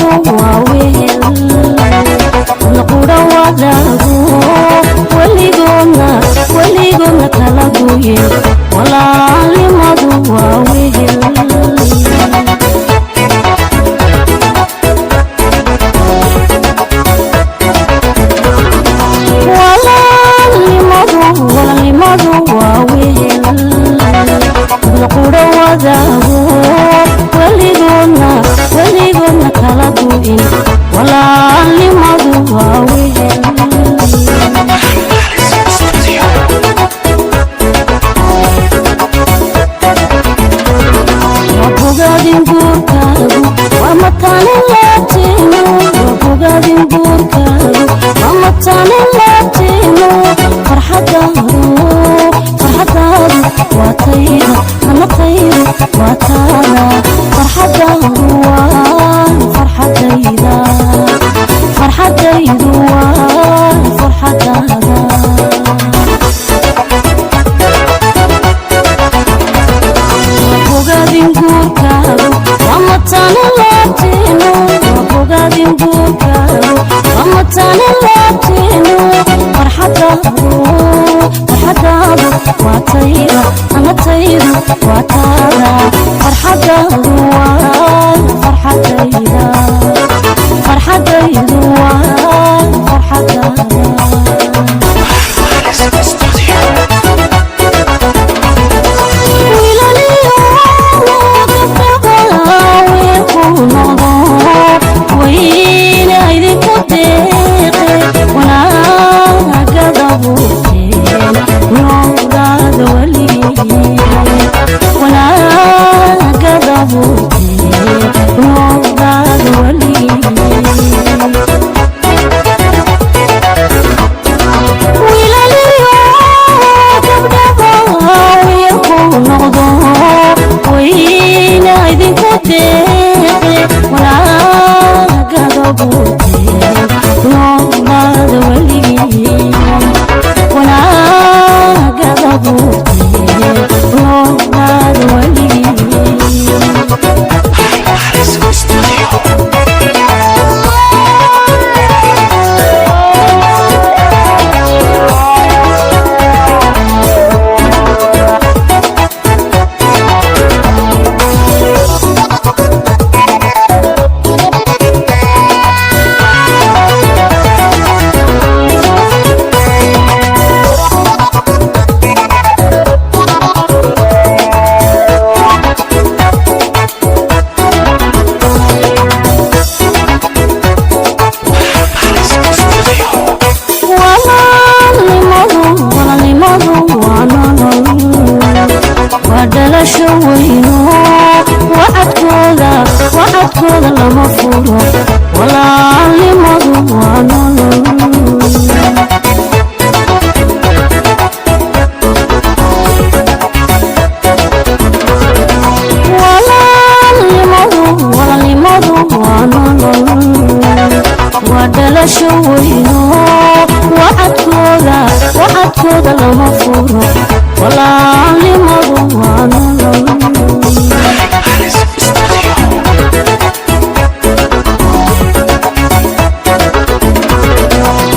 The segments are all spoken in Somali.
Walaalnimadu waa wehel laqudha wadaago, weligoodna weligoodna kala gooye. Walaalnimadu waa wehel. Walaalnimadu, walaalnimadu waa wehel laqudha wadaago, weligoodna weligoodna kala go'in. Walaalnimadu waa wehel. Waa bogaadin guurkaagu, waa mataane laabteenu. Waa bogaadin guurkaagu, waa mataane laabteenu. Farxadaadu, farxadaadu waa tayda, ana taydu waa taada. Farxadaadu waa farxadayda, farxadaydu waa farxadaada. Bogaadin guurkaagu, waa mataane laabteenu. Waa bogaadin guurkaagu, waa mataane laabteenu. Farxadaadu, farxadaadu waa tayda, ana taydu waa taada. Farxadaadu waa farxadayda, farxadaydu waa farxadaada. Wiilaliyo gabdhaha weelku noqdo, wayna idinku deeqe, wanaagada buurteen noqdaada weligeen, wanaagada buurteen noqdaada weligeen. Wiilaliyo gabdhaha weelku noqdo, wayna idinku deeqe, wanaagada buurteen noqdaada weligeen, wanaagada buurteen noqdaada weligeen. Walaalnimadu, walaalnimadu waa nolol, waa dhalasho weyno. Wacadkooda, wacadkooda lama furo. Walaalnimadu waa nolol. Walaalnimadu, walaalnimadu waa nolol, waa dhalasho weyno. Wacadkooda, wacadkooda lama furo. Walaalnimadu waa nolol.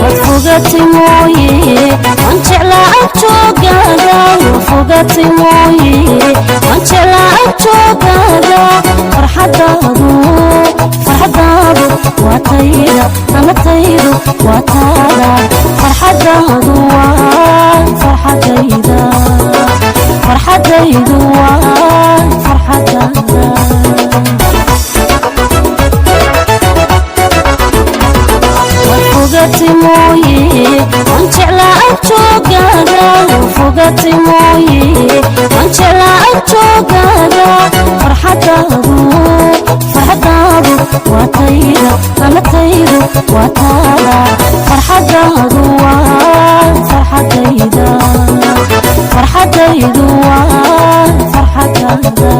Waad fogatay mooye, waan jeclaa agjoogaaga. Waad fogatay mooye, waan jeclaa agjoogaaga. Farxadaadu, farxadaadu waa tayda, ana taydu waa taada. Farxadaadu waa farxadayda, farxadaydu waa farxadaada. Waad fogatay mooye, waan jeclaa agjoogaaga. Waad fogatay mooye, waan jeclaa agjoogaaga. Farxadaadu, farxadaadu waa tayda, ana taydu waa taada. Farxadaadu waa farxadayda, farxadaydu waa farxadaada.